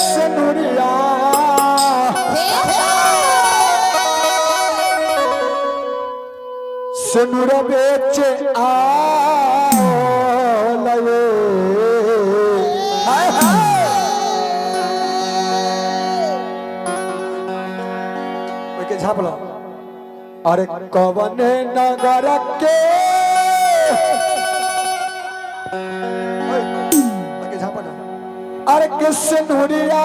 सिनुरिया सिनुर बेच आओ लये। हाय हाय ओइके झाप लो। अरे कवन नगर के ओए, ओइके झाप लो। अरे किस नुरिया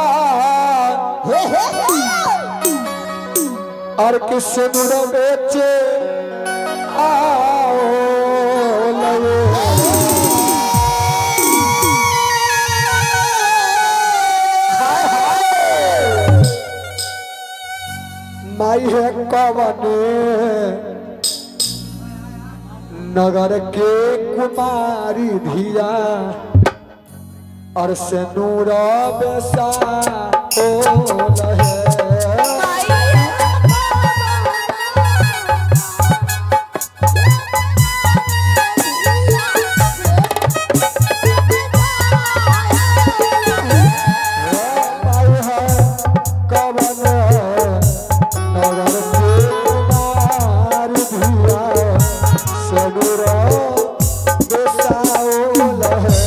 और किस नुर बेचे आओ लये। हाय हाय माई है कवन नगर के कुमारी धिया और से नूर बेसा ओ लहे। माई है कवन नगर के कुमारी धिया से नूर बेसा ओ लहे।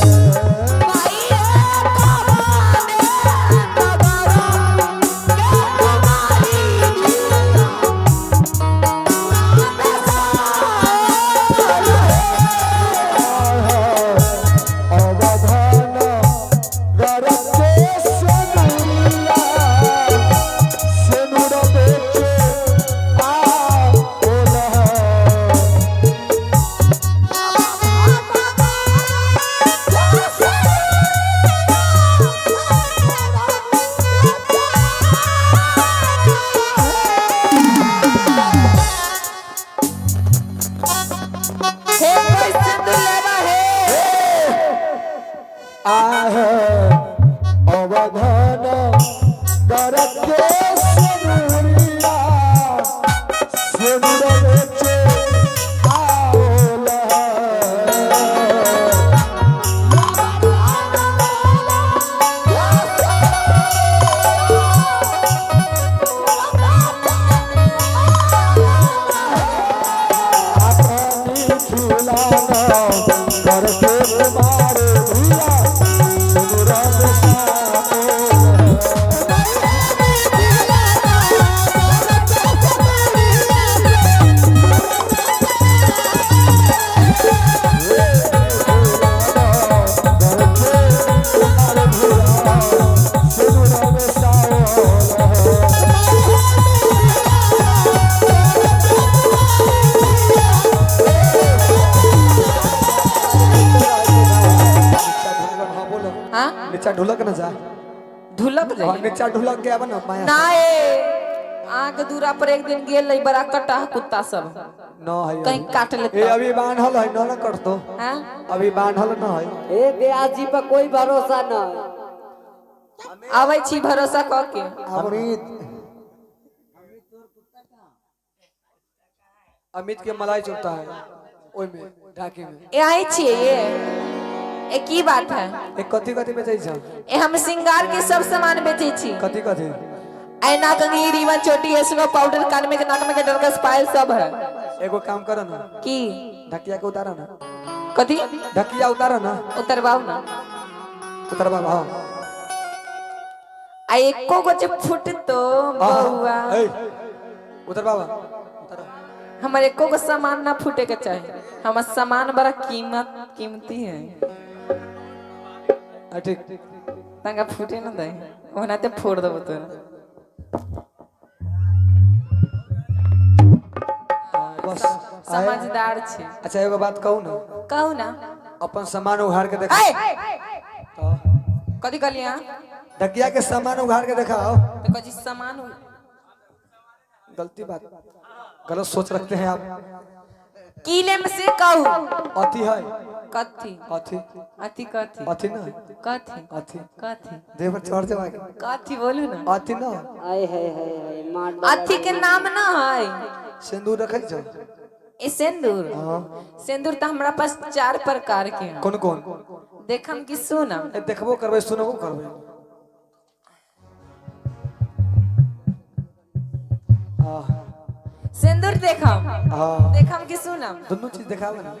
अवधान गर के सिनुरिया सिनुर बेचे आओ लहे। हे कोई सिंदूर लेबा हे। आहे अवधान गर के सिनुरिया सिनुर बेचे आओ लहे। अपनी खिलाना करके तुम्हारे धिया सिनुर बेसाओ लहे। हाँ नीचा ढुलक ना जा। ढुलक हाँ, जाइए। नीचा ढुलक गया बना माया। ना ए आग दूरा पर एक दिन गेल रही, बड़ा कटा कुत्ता सब न है कहीं काट ए लेता। अभी बांधल है न न कर दो। हाँ अभी बांधल न है। ए ब्याजी पर कोई भरोसा न। आबै छी भरोसा क के। अमित अमित के मलाई चुपता है ओय में ढाकी में। ए आई छियै ये ए की बात है? ए कथी कथी बेचै छ? ए हम श्रृंगार के सब सामान बेचै छी। कथी कथी? ऐना कंघी रिबन चोटी स्नो पाउडर कान में के नाक में के डरकस पायल सब है। एगो काम कर ना। की? ढकिया के उतारा ना। कथी? ढकिया उतारा ना। उतरबाउ ना। उतरबा हाँ। आ एको गो जे फुटतो बउआ। ए उतरबा उतारा। हमर एको गो सामान ना फूटे के चाही। हमर सामान बड़ा कीमत कीमती है। हाँ, ठीक। तंगा फूटे ना दे ओनाते फोड़ देबो तोरा। हाँ, बस समझदार छी। अच्छा एगो बात कहू ना। कहू ना। अपन सामान उघाड़ के देखा। ए तो कथी कहलियै अहाँ? ढकिया के सामान उघाड़ के दिखाओ। तो कथी सामान गलती बात गलत सोच रखते हैं आप। की लेम से कहू। अथी है। कथी? अथी। अथी कथी? अथी ना। कथी? अथी। कथी? देह पर चढ़ जाए। कथी बोलू ना। अथी ना। आय है है है मार। अथी के नाम ना है। सिंदूर रखै छौ? ए सिंदूर। हाँ। सिंदूर तो हमरा पास 4 प्रकार के है। कौन कौन? देखम कि सुनम? ए देखबो करबै सुनबो करबै। हाँ। सिंदूर देखम? हाँ। देखम कि सुनम? दुनू चीज देखाबे ना।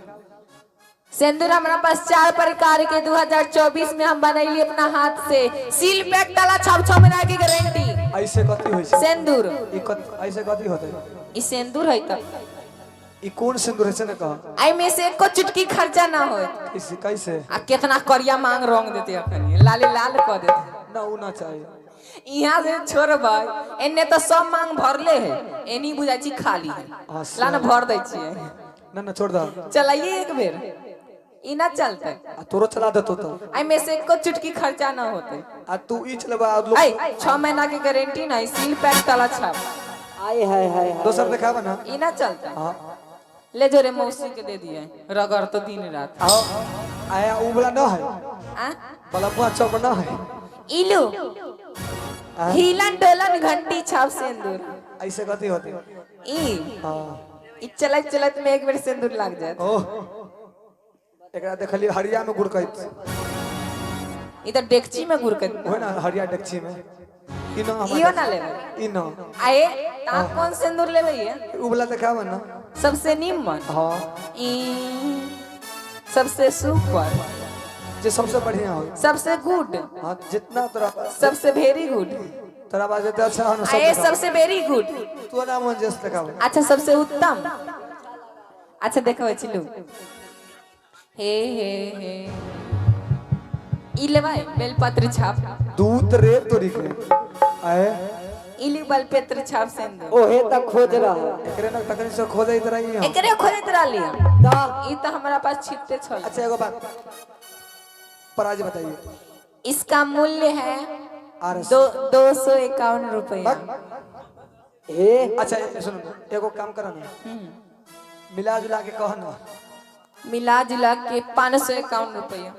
सिंदूर हमरा पास 4 प्रकार के 2024 में हम बनैली अपना हाथ से, सील पैक ताला छाप 6 महीना के गारंटी। ऐसे कथी होइ छै? सिंदूर। ई कथी, ऐसे कथी होतै? ई सिंदूर है त। ई कोन सिंदूर है से ने कह। एहि में से एको चुटकी खर्चा ना होय। कैसे कैसे? आ केतना करिया मांग रंग देते, अखन लाले लाल क देते। ना, उ ना चाहिए। यहाँ से छोड़बै, एने तो सब मांग भरले है, एनी बुझाइ छी खाली है। हाँ, ला ना, भर दै छियै। ना ना, छोड़ द। चलाइए एक बेर, ई ना चलते। आ तोरो चला देतो तो। एहि में से एको चुटकी खर्चा ना होते। आ तू ई चलबा आ लोग। ऐ 6 महीना के गारंटी नहीं, सील पैक ताला छाप। आय हाय हाय हाय। दोसर देखाबे ना। ई ना चलते। हाँ। ले जो रे, मौसी के दे दिए, रगड़ तो दिन रात। आओ आया, उ वाला ना है। आ बलमुआ चौक ना है। इलू। आ? हिलन डोलन घंटी छाप सिंदूर। ऐसे कथी होते? ई हाँ। ई चलत चलत में एक बेर सिंदूर लाग जात। ओह, एकरा देखलिए हरिया में गुड़कैत। ई तो डेकची में गुरकत। ओहे ना, हरिया डेकची में। ई ना हमरा। इहो ना लेबै? ई ना। आए ता कौन सिंदूर लेबै ये? उ वाला देखाबे ना। सबसे निम्न? हाँ। ई सबसे सुपर। जे सबसे बढ़िया हो। सबसे गुड। हाँ, जितना तोरा सबसे वेरी गुड। तोरा बात जितना अच्छा हो ना, सब आए देखाबे। सबसे वेरी गुड। तोरा मन जैसे देखाबे। अच्छा, सबसे उत्तम। अच्छा देखो चिलू, हे हे हे, ई लेबै बेलपत्र छाप। दूध रे तोरी के आए। ई ली बेलपत्र छाप सिंदूर। ओहे तक खोज रहा। एकरे ना तखनी से खोजैत रही हम। एकरे खोजैत रहली। त ई तो हमरा पास छिपते छल। अच्छा, एगो बात प्राइस बताइए। इसका मूल्य है आर एस 251 रुपया। हे। अच्छा, सुनो, एगो काम करो ना, मिला जुला के कह ना। मिला जुला के 551 रुपया।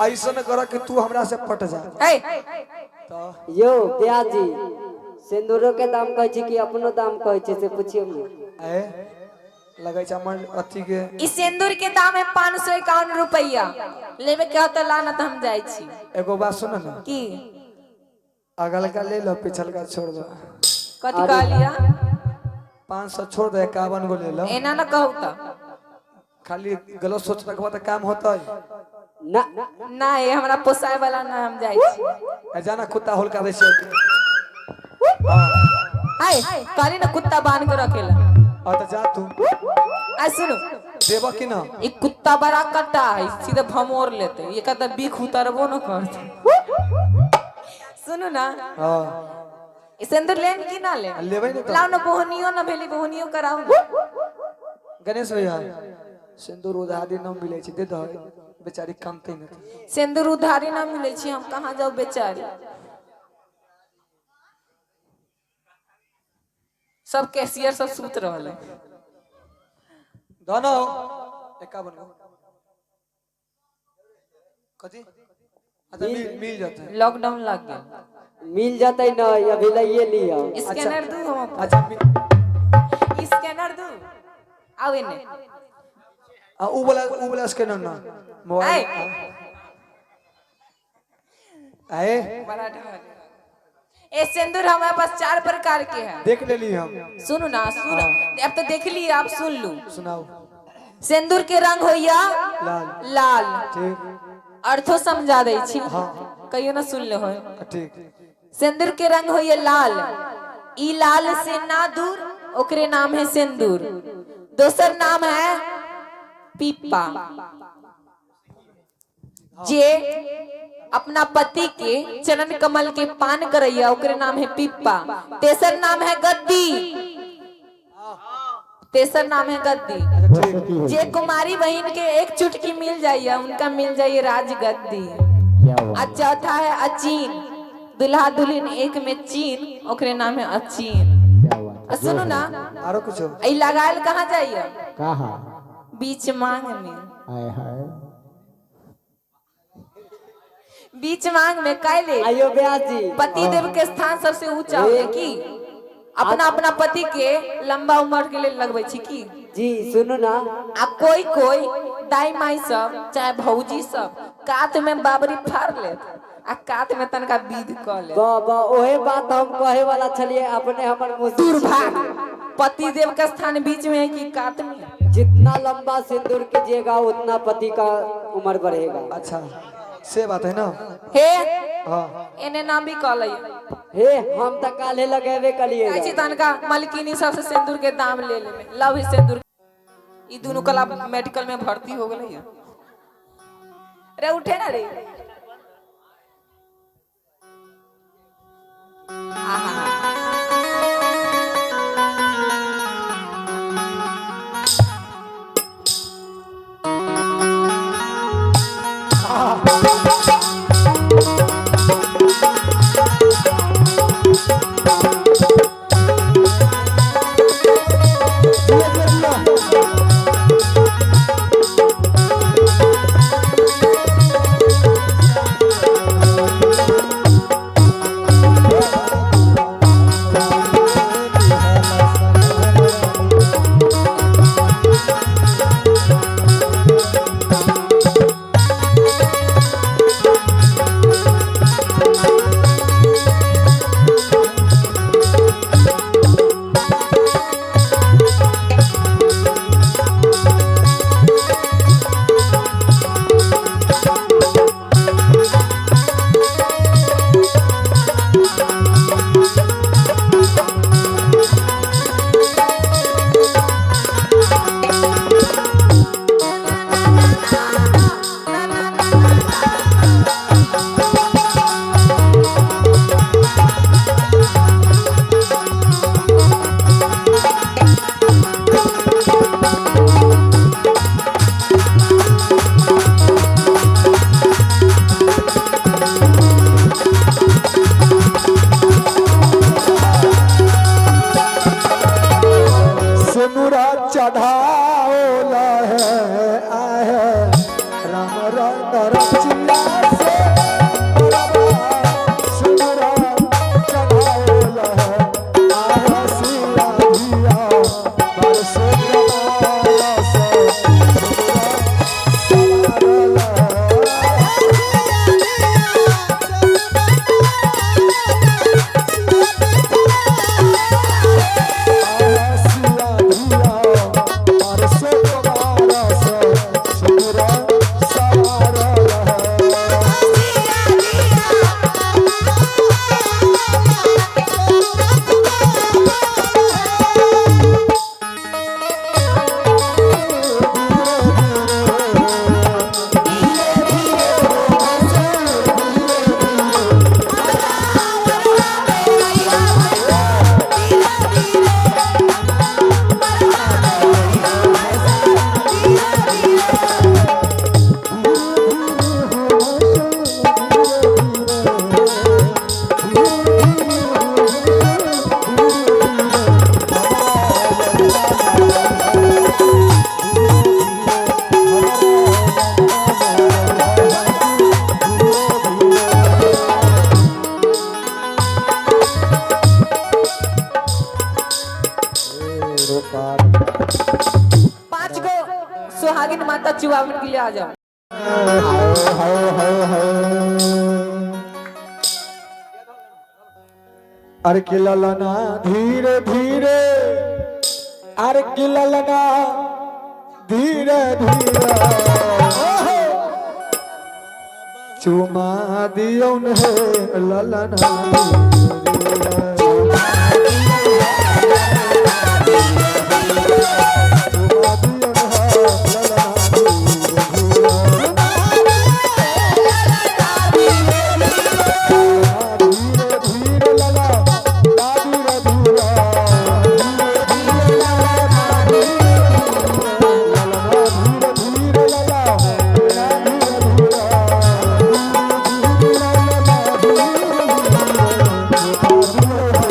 ऐसा न कर कि तू हमरा से पट जा। ए। तो यो ब्यास जी, सिंदूरो के दाम कहै छी कि अपनो दाम कहै छी, से पुछियौ ने। ए, लगै छै हमर अथी के। इस सिंदूर के दाम है 551 रुपया। लेबे के हो तो ला, ना तो हम जाइ छी। एगो बात सुन ना। की? अगल का ले लो, पिछल का छोड़ दो। कथी कहलिया? 500 छोड़ दो, 51 गो ले लो। एना ना कहू त। खाली गलत सोच रखबा त काम होतै? ना। ना, ये हमरा पोसाए वाला ना, हम जाइ छी। ए, जाना, कुत्ता होलका दै छै। हाय, कहली ना कुत्ता बांध के रखेला। आ त जा तू। आ सुनो। देब कि ना? ई कुत्ता बड़ा कट्टा है, सीधे भमोर लेते, ये कहता बीख उतरबो न करते। सुनू ना। हाँ। ई सिंदूर लेन कि ना ले? लेबै ने तऽ। लाओ ना, बोहनियो ना भेली, बोहनियो कराऊ ना। गणेश भैया, सिंदूर उधारी न मिलै छै, दे दह, बेचारी कमतै ने। सिंदूर उधारी ना मिलै छी, हम कहाँ जाऊ बेचारी। सब कैशियर सब सुत रहल है। दह न हो 51 गो कथी? अच्छा, मिल मिल जेतै। लॉकडाउन लग गेल। मिल जतै न, अभी लइए लिअ। स्कैनर दू हम अपन। अच्छा, स्कैनर दू, आउ एने। आ उ वाला स्कैनर ना मोबाइल। आए। बड़ा ढल। ए, सिंदूर हमारे पास चार प्रकार के हैं। देख लेली हम। सुनू ना, सुन, अब तो देख लिए, आप सुन लू। सुनाओ। सिंदूर के रंग होइया लाल। लाल। ठीक। अर्थो समझा दै छी। हाँ। कहियो ना सुन ले हो। ठीक। सिंदूर के रंग होइए लाल, ई लाल से ना दूर, ओकरे नाम है सिंदूर। दोसर नाम है पीपा, जे अपना पति के चरण कमल के पान करैया, ओकरे नाम है पीपा। तेसर नाम है गद्दी, तेसर नाम है गद्दी। अच्छा, ठीक। जे कुमारी बहन के एक चुटकी मिल जाइए, उनका मिल जाइए राज गद्दी। क्या आ बात! चौथा है अचीन, दुल्हा दुल्हन एक में चीन, ओकरे नाम है अचीन। क्या बात! आ सुनू ना। आरो कुछो? ई लगायल कहाँ जाइए? कहा? बीच मांग में। हाय हाय! बीच मांग में कैले? आइयो ब्यास जी। पति देव के स्थान सबसे ऊंचा होते की, अपना अपना पति के लंबा उम्र के लिए लगबै छी की? जी, सुनू ना। आ कोई कोई दाई माई सब चाहे भौजी सब कात में बाबरी फाड़ लेत, आ कात में तनका विध क ले। वाह वाह, ओहे बात हम कहे वाला छलिए, अपने हमर मुंह से दूर छीन भाग। लेलिए। पति देव का स्थान बीच में है कि कात में? जितना लंबा सिंदूर कीजिएगा उतना पति का उम्र बढ़ेगा। अच्छा से बात है ना। हे। हाँ। एने नाम भी कह लई। हे, हम त काल्हे लगेबे कलिए। जाइ छी तनका मलकिनी सबसे सिंदूर के दाम ले लेबे। लव ही सिंदूर। ई दुनू कला मेडिकल में भर्ती हो गेलै रे। उठे ना रे। आहा। दिया, दिया, दिया। सिनुरा चढ़ाओला है आहे राम रंग रचिया से सिनुरा चढ़ाओला है आहे सिया धिया बरसे कमाला से सिनुरा सवारला है। आसिया धिया बरसे कमाला से सिनुरा सवारला है। पांच गो सुहागिन माता चुआवन के लिए आ जाओ। अरे कि ललना धीरे धीरे, अरे कि ललना धीरे धीरे चुमा दियो ने ललना धीरे धीरे। चुमा दियो ने ललना धीरे धीरे। धीरे धीरे लला धीरे धीरे धीरे लला धीरे धीरे धीरे लला धीरे धीरे धीरे लला धीरे धीरे।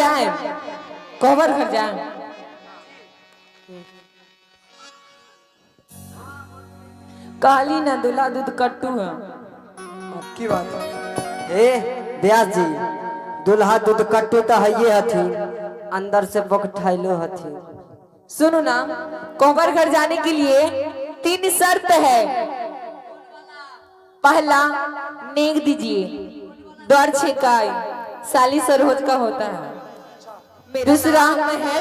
जाए, कोहबर घर जाए। कहली ना दूल्हा दूध कट्टू है। की बात है? ए व्यास जी, दूल्हा दूध कट्टू तो हइये हथिन, अंदर से बकठैलो हथिन। सुनो ना, कोहबर घर जाने के लिए 3 शर्त है। पहला, नेग दीजिए, द्वार छेकाई साली सरोज का होता है। दूसरा है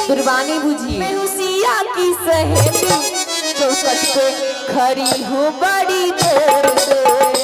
कुर्बानी बुझिए। मैं हुसिया की सहेली, चौखट पे खड़ी हूँ बड़ी देर से।